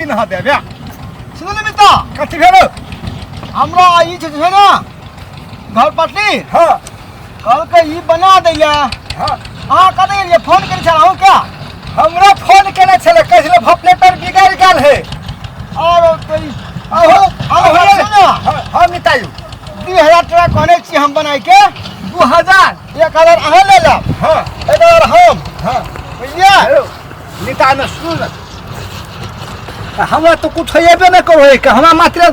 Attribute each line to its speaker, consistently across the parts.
Speaker 1: 3 देबे।
Speaker 2: सुनू ने मिता।
Speaker 1: कथी भेलो?
Speaker 2: हमरा ई जे छै ने घर पटली।
Speaker 1: हाँ।
Speaker 2: कहलकै ई बना दैया।
Speaker 1: हाँ।
Speaker 2: अहाँ कतऽ गेलियै? फोन करै छल अहूँ क्या?
Speaker 1: हमरा फोन केने छलै, कहै छलै भपलेटर बिगड़ि गेल है।
Speaker 2: और तो ई
Speaker 1: अहो
Speaker 2: अहो
Speaker 1: अहो
Speaker 2: ने।
Speaker 1: हाँ, हाँ मितायु।
Speaker 2: 2000 टाका कहने छी हम बनाइके।
Speaker 1: 2000?
Speaker 2: 1000 अहाँ ले लेब।
Speaker 1: हाँ।
Speaker 2: 1000 हम।
Speaker 1: हाँ।
Speaker 2: बुझलियै?
Speaker 1: हेलो, मिता ने सुन ने। हमरा तो कुछ हेबे नहि करो है, हमरा मात्र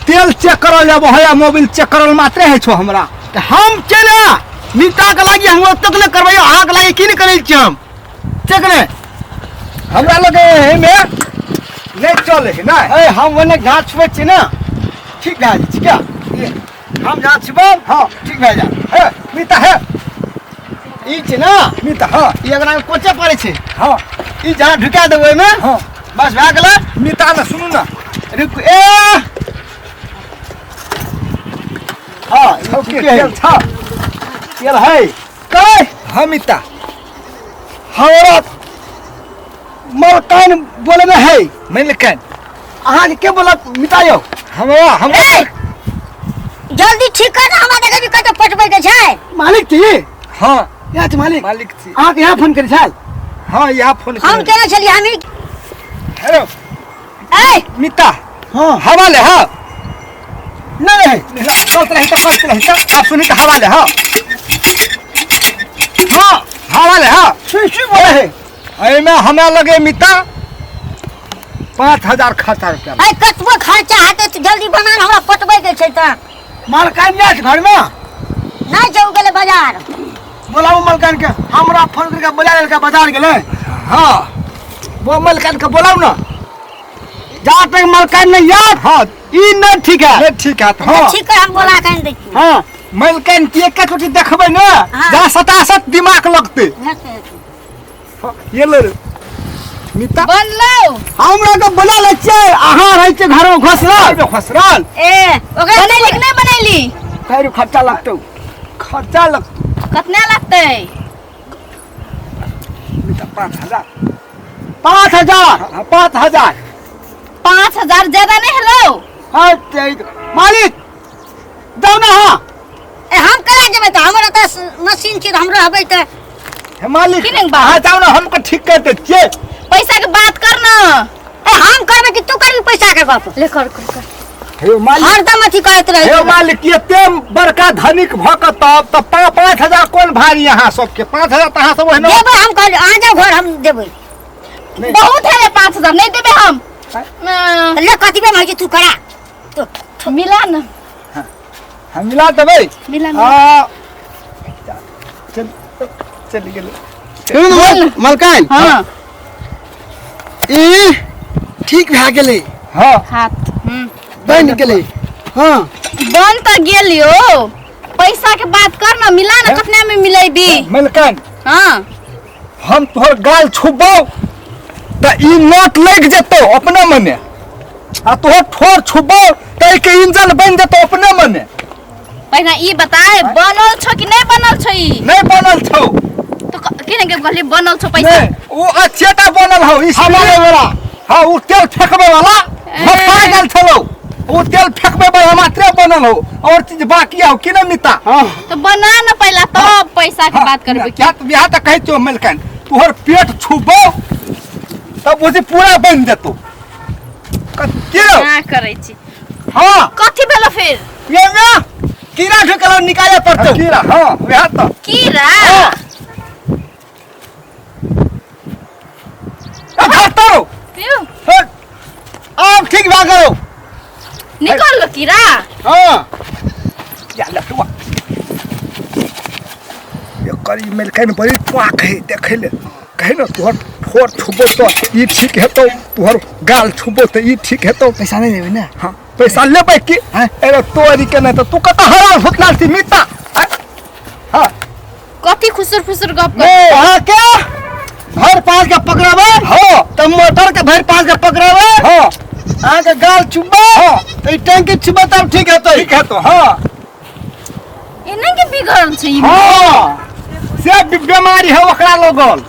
Speaker 1: तेल चेक करल जाबो है या मोबिल चेक करल मात्रे है छो हमरा।
Speaker 2: तऽ हम के ने मिता के लागी हम ओतेक नहि करबै, अहाँ के लागी की नहि करै छी हम? चेक नहि।
Speaker 1: हमरा लगे है में नहीं चले है ना।
Speaker 2: ए, हम ओने घास छुबै छी ने, ठीक भए जाइ छै क्या? हम जहाँ छुबब,
Speaker 1: हाँ।
Speaker 2: ठीक भए जायत।
Speaker 1: हे मिता हे।
Speaker 2: ई छै ने
Speaker 1: मिता, हाँ।
Speaker 2: ई एकरा मे कोचे पड़ै छै।
Speaker 1: हाँ।
Speaker 2: ई जहाँ ढुका देबै ओहिमे,
Speaker 1: हाँ।
Speaker 2: बस भए गेलै।
Speaker 1: मिता ने सुनू ने।
Speaker 2: रुक, ए। हाँ, ई
Speaker 1: ओके,
Speaker 2: ठीके है।
Speaker 1: तेल छा।
Speaker 2: तेल है। कै?
Speaker 1: हाँ मिता।
Speaker 2: हमरा मलकान बोलने है।
Speaker 1: मलकान।
Speaker 2: अहाँ के के बोलत मिता यौ?
Speaker 1: हमरा, हमरा।
Speaker 3: ए, जल्दी ठीक कर ना, हमरा देखै छी कतऽ पटबै के छै।
Speaker 2: मालिक छी?
Speaker 1: हाँ।
Speaker 2: यहाँ छी मालिक?
Speaker 1: मालिक छी।
Speaker 2: अहाँ के यहाँ फोन करै छल?
Speaker 1: हाँ, यहाँ फोन
Speaker 3: हम
Speaker 1: करै।
Speaker 3: केने छलियै, हम ही।
Speaker 1: हेलो।
Speaker 3: ए।
Speaker 1: मिता।
Speaker 2: हाँ।
Speaker 1: हवा ले, हाँ।
Speaker 2: नहीं, नहीं।
Speaker 1: चलत रही तो करत रही तो, आप सुनी तो हवा ले, हाँ। हाँ, हवा ले, हाँ।
Speaker 2: सुई, सुई बोले है।
Speaker 1: एहिमे हमरा लगे मिता 5000 खर्चा रुपया।
Speaker 3: अरे कतबो खर्चा हेतै तऽ जल्दी बना ने, हमरा पटबै के छै तऽ।
Speaker 2: मलकान जाइ छै घरमे?
Speaker 3: नहि जाउ, गेलै बाजार।
Speaker 2: बोलाबू मलकान के, हमरा फोन करके बोला लेलकै, बाजार गेलै।
Speaker 1: हाँ, वो मलकान के बोलाउ ना।
Speaker 2: जा तक मलकान नहीं याद,
Speaker 1: हाँ।
Speaker 2: ई नहीं ठीक है।
Speaker 1: नहीं ठीक है, हाँ।
Speaker 3: ठीक है, हम बोला के आनि दै छी।
Speaker 2: हाँ।
Speaker 1: मलकान के एक चोटी देखबै ने,
Speaker 3: हाँ।
Speaker 1: जा सतासत दिमाग लगतै।
Speaker 3: हेतै, हेतै।
Speaker 1: हाँ, ये ले रे। मिता।
Speaker 4: बनलौ।
Speaker 2: हमरा के बोला लै छियै, अहाँ रहै छियै घरमे घोसरल।
Speaker 1: घरमे घोसरल।
Speaker 3: ए, ओकरा
Speaker 4: बनैली कि नहि बनैली?
Speaker 2: फेर खर्चा लगतौ।
Speaker 1: खर्चा लगतौ।
Speaker 4: कतना लगतै?
Speaker 1: मिता 5000।
Speaker 2: 5000?
Speaker 1: हाँ, 5000।
Speaker 4: 5000 ज्यादा नहीं हेलो?
Speaker 2: हाँ, ते मालिक जाउ ना। हाँ।
Speaker 3: ए, हम केना जेबै तऽ? हमर ओतऽ मशीन छै तऽ हम रहबै तऽ।
Speaker 1: हे मालिक,
Speaker 4: की नहीं बात?
Speaker 1: अहाँ जाउ ना, हमके ठीक कर दे छियै।
Speaker 4: पैसा के बात कर ना।
Speaker 3: ए, हम करबै कि तू करबी पैसा के गप?
Speaker 4: ले कर, कर, कर।
Speaker 1: हे मालिक,
Speaker 3: हरदम अथी करैत रहै
Speaker 1: हे
Speaker 3: छै।
Speaker 1: मालिक, एते बड़का धनिक भऽ कऽ तब तऽ 5000 कोन भारी अहाँ सबके? 5000 तऽ अहाँ सब ओहिना
Speaker 3: देबै हम, कहलियै, अहाँ जाउ घर, हम देबै।
Speaker 1: नहीं।
Speaker 4: बहुत है रे 5000, नहीं देबै हम।
Speaker 1: हाँ?
Speaker 3: ले कतबे में होइ छै तू करा। तो
Speaker 4: मिला ना।
Speaker 1: हाँ, हम मिला देबै।
Speaker 4: मिला, मिला।
Speaker 1: आ, चल, चल गेलै।
Speaker 2: सुनू मलकान।
Speaker 4: हाँ।
Speaker 2: ई ठीक भए गेलै।
Speaker 1: हाँ।
Speaker 4: हाथ, हम्म।
Speaker 2: बनि गेलै। हाँ।
Speaker 4: बन तऽ गेलियो, पैसा के बात कर ना, मिला ना, कतना में मिलेबी?
Speaker 1: मलकान।
Speaker 4: हाँ।
Speaker 1: हम तोहर गाल छुबौ तऽ ई नोट लागि जेतौ अपने मने, आ तोहर ठोर छुबौ तऽ एहिके इंजन बनि जेतौ अपने मने।
Speaker 4: पहिने ई बताए, बनल छौ कि नहीं बनल छौ ई?
Speaker 1: नहीं बनल छौ।
Speaker 4: तो के ने कहली बनल छौ पैसा?
Speaker 1: नहीं, ओ अच्छेटा बनल हौ, ई
Speaker 2: हवा
Speaker 1: स्प्रे
Speaker 2: वाला।
Speaker 1: हाँ, ओ तेल फेंकबे वाला,
Speaker 4: ए।
Speaker 1: भफा गेल छलौ। ओ तेल फेंकबे वाला मात्रे बनल हौ, और चीज बाकी हौ कि नहीं मिता?
Speaker 2: हाँ।
Speaker 4: तो बना न पहला तब
Speaker 1: हाँ।
Speaker 4: पैसा के
Speaker 1: हाँ,
Speaker 4: बात करबे।
Speaker 1: क्या तो बियाह तऽ कहै छियौ मलकान, तोहर पेट छुबौ तब बुझी पूरा बनि जेतौ। की रौ?
Speaker 4: ना करै छी।
Speaker 2: हाँ।
Speaker 4: कथी भेलो फिर?
Speaker 2: ये ना कीड़ा ढुकल निकाले पड़तौ।
Speaker 1: कीड़ा, हाँ, वएह तऽ।
Speaker 4: कीड़ा?
Speaker 1: हाँ। ए, धरतौ रौ।
Speaker 4: क्यों?
Speaker 1: हे।
Speaker 2: आब ठीक भए गेलौ।
Speaker 4: निकल लो कीड़ा।
Speaker 2: हाँ।
Speaker 1: या लटुआ। एकर ई मलकान बड़ी पाक है, देखै ले। कहै ने तोहर ठोर छुबो तऽ ई ठीक हेतौ, तोहर गाल छुबो तऽ ई ठीक हेतौ।
Speaker 2: पैसा नहीं लेबै ने?
Speaker 1: हाँ, पैसा लेबै की?
Speaker 2: हाँ।
Speaker 1: अरे तोरी के नहीं तऽ तू कतऽ हराल भुतलाल छी मिता? हाँ। हाँ।
Speaker 4: कथी खुसुर फुसुर गप कर?
Speaker 2: नहीं, अहाँ के भरि पाँच के पकड़ाबै?
Speaker 1: हाँ।
Speaker 2: तऽ मोटर के भरि पाँच के पकड़ाबै?
Speaker 1: हाँ।
Speaker 2: अहाँ के गाल छुबै?
Speaker 1: हाँ।
Speaker 2: तऽ ई टंकी छुबै तब ठीक हेतै।
Speaker 1: ठीक हेतौ, हाँ।
Speaker 4: एना के बिगड़ल छै ई?
Speaker 1: हाँ। से बीमारी है ओकरा लगल।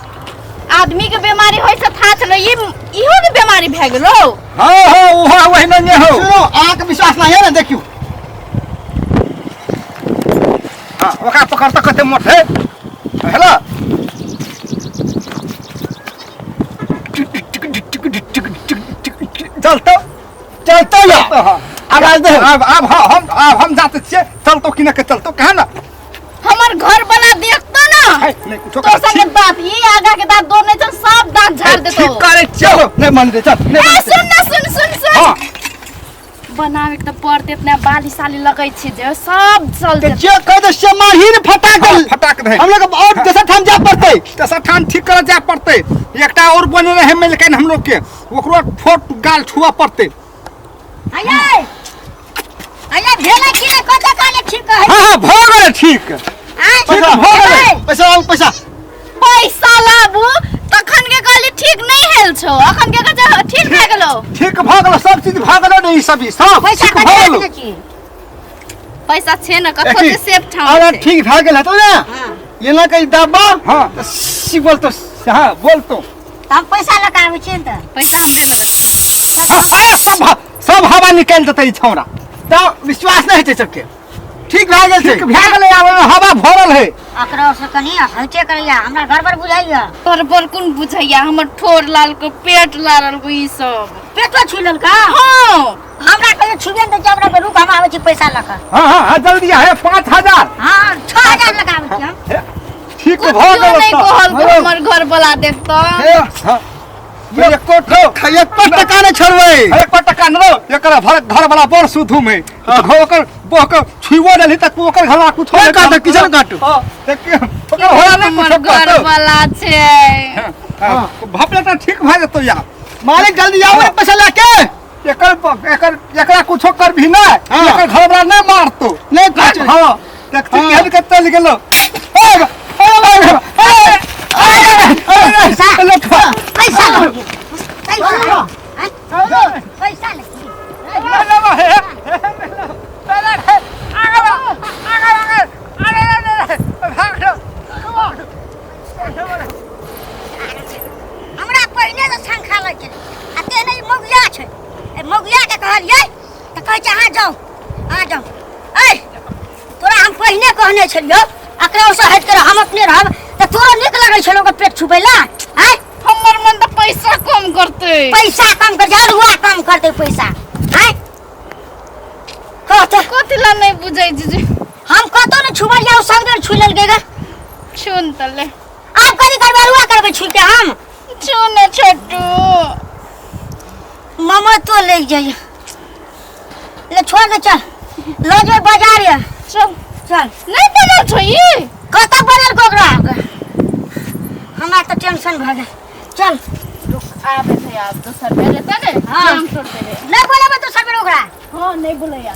Speaker 4: आदमी के बीमारी होय से था चलो ये इहो के बीमारी भए गेलो।
Speaker 1: हाँ हाँ उहो वही नहीं हो।
Speaker 2: सुनो, अहाँके विश्वास नहीं है ना, देखियो।
Speaker 1: हाँ ओकरा पकड़ तऽ कते मोट है। हेलो चलतो
Speaker 2: चलतो या
Speaker 1: हाँ
Speaker 2: आवाज दे।
Speaker 1: अब अब हाँ हम अब हम जाते छियै, चलतो कि ना के चलतो कहा ना।
Speaker 4: हमर घर वाला देखतो ना
Speaker 1: है, नहीं कुछो
Speaker 4: तो संगे दांत ये आगा के दांत दो नहीं तो सब दांत झाड़ देतो।
Speaker 1: ठीक करे चलो
Speaker 2: नहीं मानते, चल नहीं
Speaker 4: ए
Speaker 2: मानते।
Speaker 4: सुन ना सुन सुन सुन।
Speaker 1: हाँ
Speaker 4: बनावे के त पड़ते इतना बाली साली लगै छै जे सब चल
Speaker 2: तो
Speaker 4: जेतै।
Speaker 2: जे कह दे से मारही ने फटाक।
Speaker 1: हाँ, फटाक दे।
Speaker 2: हम लोग और दोसर ठाम जाय पड़तै।
Speaker 1: तेसर ठाम ठीक करे जाय पड़तै। एकटा और बने रहे मिलकन हम लोग के, ओकरो फोट गाल छुआ पड़तै।
Speaker 3: अये अये भेलै कि नहि? कतऽ कहले ठीक है?
Speaker 1: हाँ हाँ भऽ गेलै ठीक।
Speaker 3: आँय?
Speaker 1: ठीक भऽ गेलै।
Speaker 2: पैसा लाबू, पैसा।
Speaker 4: पैसा लाबू तखन के कहली ठीक नहीं हेल छौ, अखन के कहै छै ठीक भए गेलौ।
Speaker 1: ठीक भऽ गेलौ, सब चीज भऽ गेलौ ने, ई सब ई सब
Speaker 3: पैसा
Speaker 1: ठीक
Speaker 3: कतऽ
Speaker 1: भऽ गेलौ।
Speaker 3: रखने छी?
Speaker 4: पैसा छै ने कतौ
Speaker 2: देखी,
Speaker 4: जे सेफ ठाम
Speaker 2: अरे
Speaker 4: छै।
Speaker 2: ठीक भए गेल हेतौ ने,
Speaker 3: हाँ।
Speaker 2: एना कहि दाबा।
Speaker 1: हाँ।
Speaker 2: तऽ सी बोलतो।
Speaker 1: हाँ बोलतो।
Speaker 3: तऽ हम पैसा लऽ कऽ आबै छियै ने तऽ।
Speaker 4: पैसा हमरे लग छै।
Speaker 1: हाँ, हाँ, सब हवा निकालि देतै ई छौड़ा।
Speaker 2: तऽ विश्वास नहि हेतै सबके। ठीक भए गेल छै।
Speaker 1: ठीक भए गेलै, आब ओहिमे हवा भरल है।
Speaker 3: एकरा से कनि हइटे करैया, हमरा गड़बड़ बुझाइया।
Speaker 4: तोर बड़ कोन बुझैया, हमर ठोर लाल को पेट लाल को ई सब।
Speaker 3: पेटो छू लेलका?
Speaker 4: हाँ।
Speaker 3: हमरा कहियो छुबे नहि दै छै, हमरा रुक हम आबै छी पैसा लऽ कऽ।
Speaker 1: हाँ हाँ हाँ जल्दी आ, हे 5000।
Speaker 3: हाँ 6000 लऽ कऽ आबै छी हम।
Speaker 1: हे, ठीक भऽ
Speaker 4: कुछो
Speaker 1: गेल
Speaker 4: नहीं
Speaker 1: तऽ।
Speaker 4: कहल
Speaker 1: हाँ,
Speaker 4: हमर घर वाला देखतो।
Speaker 2: हे,
Speaker 1: हाँ। एको
Speaker 2: एको टका नहि छोड़बै।
Speaker 1: एको टका नहि रौ, एकर घर वाला बड़ सुधु में घर ओकर बह के छुइबो देलही तऽ ओकर घर वाला कुछो
Speaker 2: नहि काटू, किछो नहि काटू।
Speaker 1: हाँ, देखियौ, ओकर होला नहि
Speaker 4: हमर
Speaker 1: कुछो
Speaker 4: घर
Speaker 1: काटू।
Speaker 4: वाला छै।
Speaker 1: हाँ, भपले तऽ ठीक भए जेतौ यार।
Speaker 2: मालिक जल्दी आओ ने पैसा लए के।
Speaker 1: एकर एकर एकरा कुछो करभी नहि,
Speaker 2: हाँ।
Speaker 1: एकर घर वाला नहि मारतो।
Speaker 2: नहि काटू।
Speaker 1: हाँ देखती
Speaker 2: हाँ।
Speaker 1: केहन के चलि गेलो। ए, ए, ए, ए, ए, ए,
Speaker 3: पैसा।
Speaker 1: लठवा।
Speaker 3: पैसा लऽ कऽ। पैसा लऽ कऽ। पैसा लऽ कऽ। हमरा पहिने से शंखा लागि गेलै आ तेहने ई मौगिया छै। ए मौगिया के कहलियै तऽ कहै छै अहाँ जाउ अहाँ जाउ। ऐ तोरा हम पहिने कहने छलियौ एकरा ओसँ हटि कऽ हम अपने रहब तऽ तोरो नीक लगै छलौ ओकर पेट छुबै ला। आँय
Speaker 4: हमर मन तऽ पैसा कम करतै।
Speaker 3: पैसा कम कर जरुआ कम करतै पैसा। आँय कह तऽ।
Speaker 4: कथी ला नहीं बुझै छी जे
Speaker 3: हम कतौ नहि छुबलियै, ओ सब बेर छुइ लेलकै गे।
Speaker 4: छुन तऽ ले।
Speaker 3: आब कथी करबै, अरुआ करबै छुइ के हम?
Speaker 4: छू ने छोटू।
Speaker 3: ममा तो लागि जाइए। ले छोड़ दे, चल लऽ जेबै बाजार ये।
Speaker 4: चल
Speaker 3: चल।
Speaker 4: नहीं बनल छौ ई?
Speaker 3: कतऽ बनल ओकरा? हमरा तऽ टेंशन भऽ गेल। चल
Speaker 4: रुक आबे छै आब दोसर बेर एतै ने।
Speaker 3: हाँ।
Speaker 4: जाम तोड़ देबै।
Speaker 3: नहि बोलेबै दोसर बेर ओकरा।
Speaker 4: हाँ नहीं बोलैया।